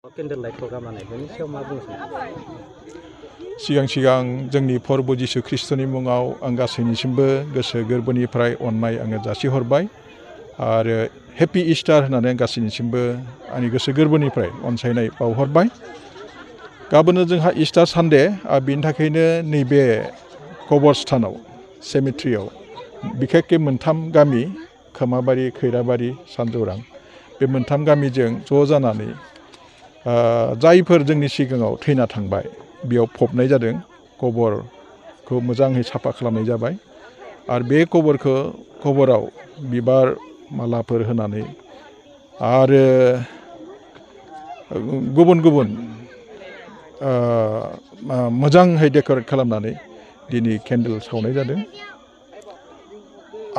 Candle light programme लानाय बेनि सायाव मा बुंनो सानो? सिगां जोंनि प्रभु जिशु ख्रिस्टनि मुङाव आं गासैनिसिमबो गोसो गोरबोनिफ्राय अननाय आङो जासिहरबाय आरो हेपि इस्टार होननानै आं गासैनिसिमबो आंनि गोसो गोरबोनिफ्राय अनसायनाय बावहरबाय। गाबोनो जोंहा इस्टार सानडे बिनि थाखायनो नैबे कबरस्थानाव सेमिट्रियाव बिखेखके मोनथाम गामि खोमाबारि, खैराबारि, सानजौरां बे मोनथाम गामिजों ज' जानानै जायफोर जोंनि सिगाङाव थैना थांबाय बेयाव फबनाय जादों। कबरखौ मोजाङै साफा खालामनाय जाबाय आरो बे कबराव बिबार मालाफोर होनानै आरो गुबुन मोजाङै डेक'रेट खालामनानै दिनै केन्डेल सावनाय जादों।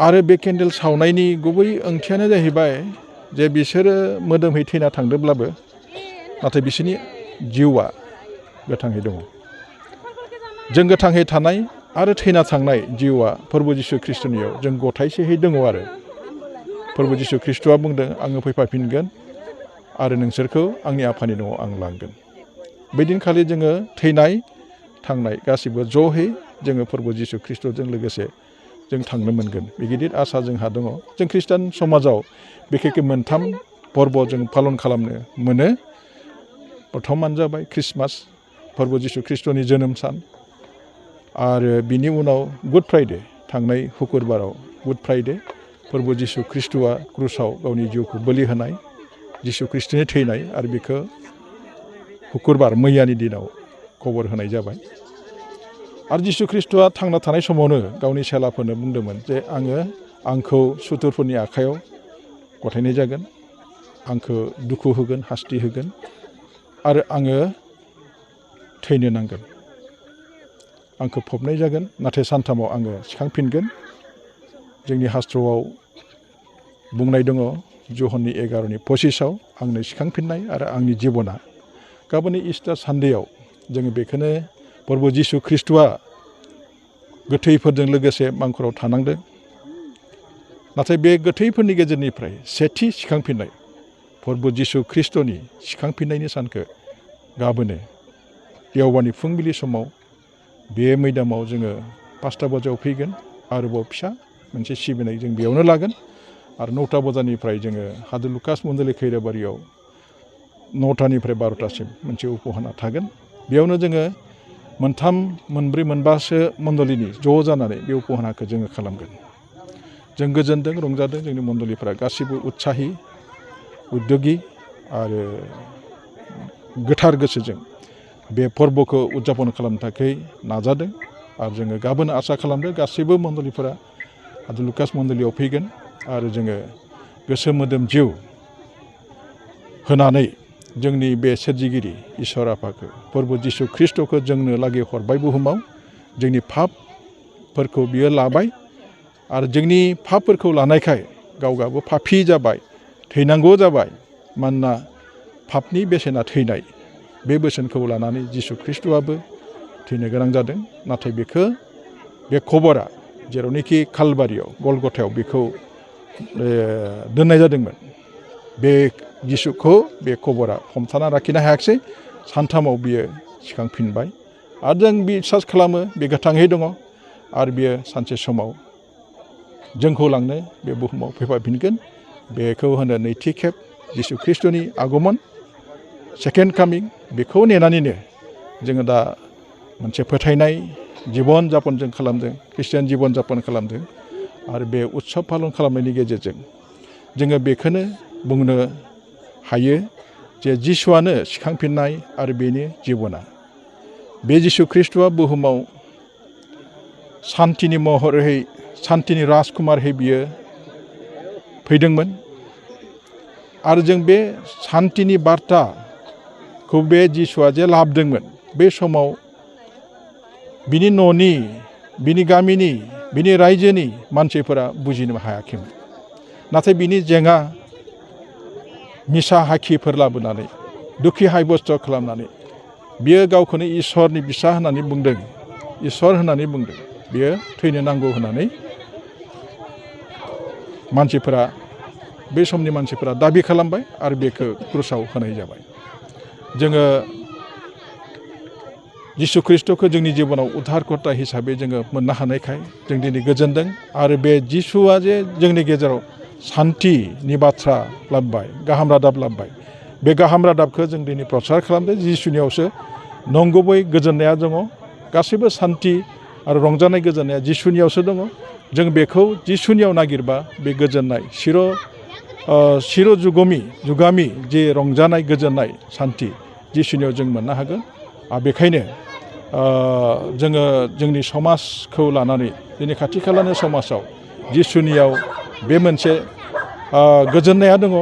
आरो बे केन्डेल सावनायनि गुबै ओंथियानो जाहैबाय जे बिसोरो मोदोमै थैना थांदोंब्लाबो नाथाय बिसोरनि जिउआ गोथाङै दङ। जों गोथाङै थानाय आरो थैना थांनाय जिउआ प्रभु जिशु ख्रिस्टनियाव जों गथायसेहै दङ आरो प्रभु जिशु ख्रिस्टआ बुंदों आङो फैफाफिनगोन आरो नोंसोरखौ आंनि आफानि न'आव आं लांगोन। बैदिनखालि जोङो थैनाय थांनाय गासिबो ज'है जोङो प्रभु जिशु ख्रिस्टजों लोगोसे जों थांनो मोनगोन बे गिदिर आसा जोंहा दङ। जों ख्रिस्टान समाजाव बिखेखके मोनथाम फोरबो जों पालन खालामनो मोनो। प्रथमानो जाबाय ख्रिस्टमास, प्रभु जिशु ख्रिस्टनि जोनोम सान आरो बिनि उनाव गुड फ्राइडे, थांनाय हुकुरबाराव गुड फ्राइडे प्रभु जिशु ख्रिस्टआ क्रुसाव गावनि जिउखौ बोलि होनाय, जिशु ख्रिस्टनि थैनाय आरो बेखौ हुकुरबार मैयानि दिनाव खबर होनाय जाबाय। आरो जिशु ख्रिस्टआ थांना थानाय समावनो गावनि सेलाफोरनो बुंदोंमोन जे आंखौ सुथुरफोरनि आखायाव गथायनाय जागोन, आंखौ दुखु होगोन, हास्ति होगोन आरो आङो थैनो नांगोन, आंखौ फबनाय जागोन, नाथाय सानथामाव आङो सिखांफिनगोन। जोंनि शास्त्रआव बुंनाय दङ जहननि 11:25 आंनो सिखांफिननाय आरो आंनि जिबना। गाबोन इस्टार सानडेयाव जोङो बेखौनो प्रभु जिशु ख्रिस्टआ गोथैफोरजों लोगोसे मांखराव थानांदों, नाथाय बे गोथैफोरनि गेजेरनिफ्राय सेथि सिखांफिननाय प्रभु जिशु ख्रिस्टनि सिखांफिननायनि सानखौ गाबोनो देवबारनि फुंबिलि समाव बे मैदामाव जोङो 5टा बाजियाव फैगोन। आरोबाव फिसा मोनसे सिबिनाय जों बेयावनो लागोन आरो 9टा बाजारनिफ्राय जोङो हादर लुकास मन्दिर खैराबारियाव 9टानिफ्राय 12टासिम मोनसे उपहाना थागोन। बेयावनो जोङो मोनथाम, मोनब्रै, मोनबासो मण्डलिनि ज' जानानै बे उपहानाखौ जोङो खालामगोन। जों गोजोनदों, रंजादों, जोंनि मण्डलिफोरा गासिबो उत्साहि, उद्योगि आरो गोथार गोसोजों बे फोरबोखौ उदजापन खालामनो थाखाय नाजादों आरो जोङो गाबोन आसा खालामदों गासैबो मण्डलिफोरा हादर लुकास मण्डलियाव फैगोन आरो जोङो गोसो मोदोम जिउ होनानै जोंनि बे सोरजिगिरि इसोर आफाखौ प्रभु जिशु ख्रिस्टखौ जोंनो लागै हरबाय बुहुमाव। जोंनि पापफोरखौ बियो लाबाय आरो जोंनि पापफोरखौ लानायखाय गावगाबो पापि जाबाय, थैनांगौ जाबाय। मानोना पापनि बेसेना थैनाय, बे बोसोनखौ लानानै जिशु ख्रिस्टआबो थैनो गोनां जादों। नाथाय बे खबरा जेरावनोखि कालबारियाव गलगथायाव बेखौ दोननाय जादोंमोन, बे जिशुखौ बे खबरा हमथाना लाखिनो हायाखिसै। सानथामाव बियो सिखांफिनबाय आरो जों बिसास खालामो बे गोथाङै दङ आरो बियो सानसे समाव जोंखौ लांनो बे बुहुमाव फैफाफिनगोन। बेखौ होनो नैथि खेब जिशु ख्रिस्टनि आगमन, सेकेन्ड कामिं। बेखौ नेनानैनो जोङो दा मोनसे फोथायनाय जिबन जापन जों खालामदों, ख्रिस्टियान जिबन जापन खालामदों आरो बे उत्सब पालन खालामनायनि गेजेरजों जोङो बेखौनो बुंनो हायो जे जिशुआनो सिखांफिननाय आरो बेनि जिबना। बे जिशु ख्रिस्टआ बुहुमाव सान्तिनि महरै, सान्तिनि राजकुमारहै बियो फैदोंमोन आरो जों बे सान्तिनि बार्ताखौ बे जिशुआ जे लाबोदोंमोन, बे समाव बिनि न'नि, बिनि गामिनि, बिनि रायजोनि मानसिफोरा बुजिनो हायाखैमोन। नाथाय बिनि जेंना मिसा हाखिफोर लाबोनानै दुखि हायबस्थ खालामनानै बियो गावखौनो इसोरनि बिसा होननानै बुंदों, इसोर होननानै बुंदों। बियो थैनो नांगौ होननानै मानसिफोरा, बे समनि मानसिफोरा दाबि खालामबाय आरो बेखौ क्रुसाव होनाय जाबाय। जोङो जिसु ख्रिस्ट'खौ जोंनि जिबनाव उद्धारकर्ता हिसाबै जोङो मोननो हानायखाय जों दिनै गोजोनदों आरो बे जिसुआ जे जोंनि गेजेराव सान्थिनि बाथ्रा लाबोबाय गाहाम रादाब लाबोबाय बे गाहाम रादाबखौ जों दिनै प्रसार खालामदों जिसुनियावसो नंगुबै गोजोननाया दङ गासैबो सान्थि आरो रंजानाय गोजोननाया जिसुनियावसो दङ जों बेखौ जिसुनियाव नागिरबा बे गोजोननाय सिर जुगामि जे रंजानाय गोजोननाय सान्थि जिसुनियाव जों मोननो हागोन आरो बेखायनो जोङो जोंनि समाजखौ लानानै दिनै खाथि खालानि समाजाव जिसुनियाव बे मोनसे गोजोननाया दङ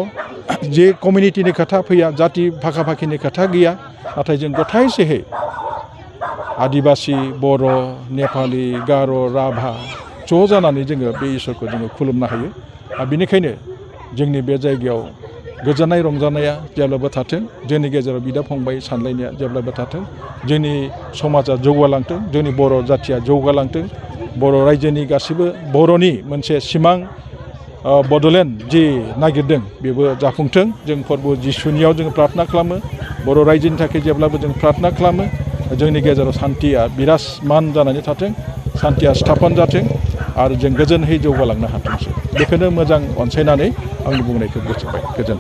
जे कमिउनिटिनि खोथा फैया जाति भाखा भाखिनि खोथा गैया नाथाय जों गथायसेहै आदिबासि बर' नेपालि गार' राभा ज' जानानै जोङो बे इसोरखौ जोङो खुलुमनो हायो आरो बेनिखायनो जोंनि बे जायगायाव गोजोननाय रंजानाया जेब्लाबो थाथों जोंनि गेजेराव बिदा फंबाय सानलायनाया जेब्लाबो थाथों जोंनि समाजा जौगालांथों जोंनि बर' जाथिया जौगालांथों बर' रायजोनि गासैबो बर'नि मोनसे सिमां बड'लेण्ड जि नागिरदों बेबो जाफुंथों जों प्रभु जिसुनियाव जों प्रार्थना खालामो बर' रायजोनि थाखाय जेब्लाबो जों प्रार्थना खालामो जोंनि गेजेराव सान्थिया बिराजमान जानानै थाथों सान्थिया स्थापन जाथों आरो जों गोजोनहै जौगालांनो हाथोंसै बेखौनो मोजां अनसायनानै आंनि बुंनायखौ फोजोबबाय गोजोन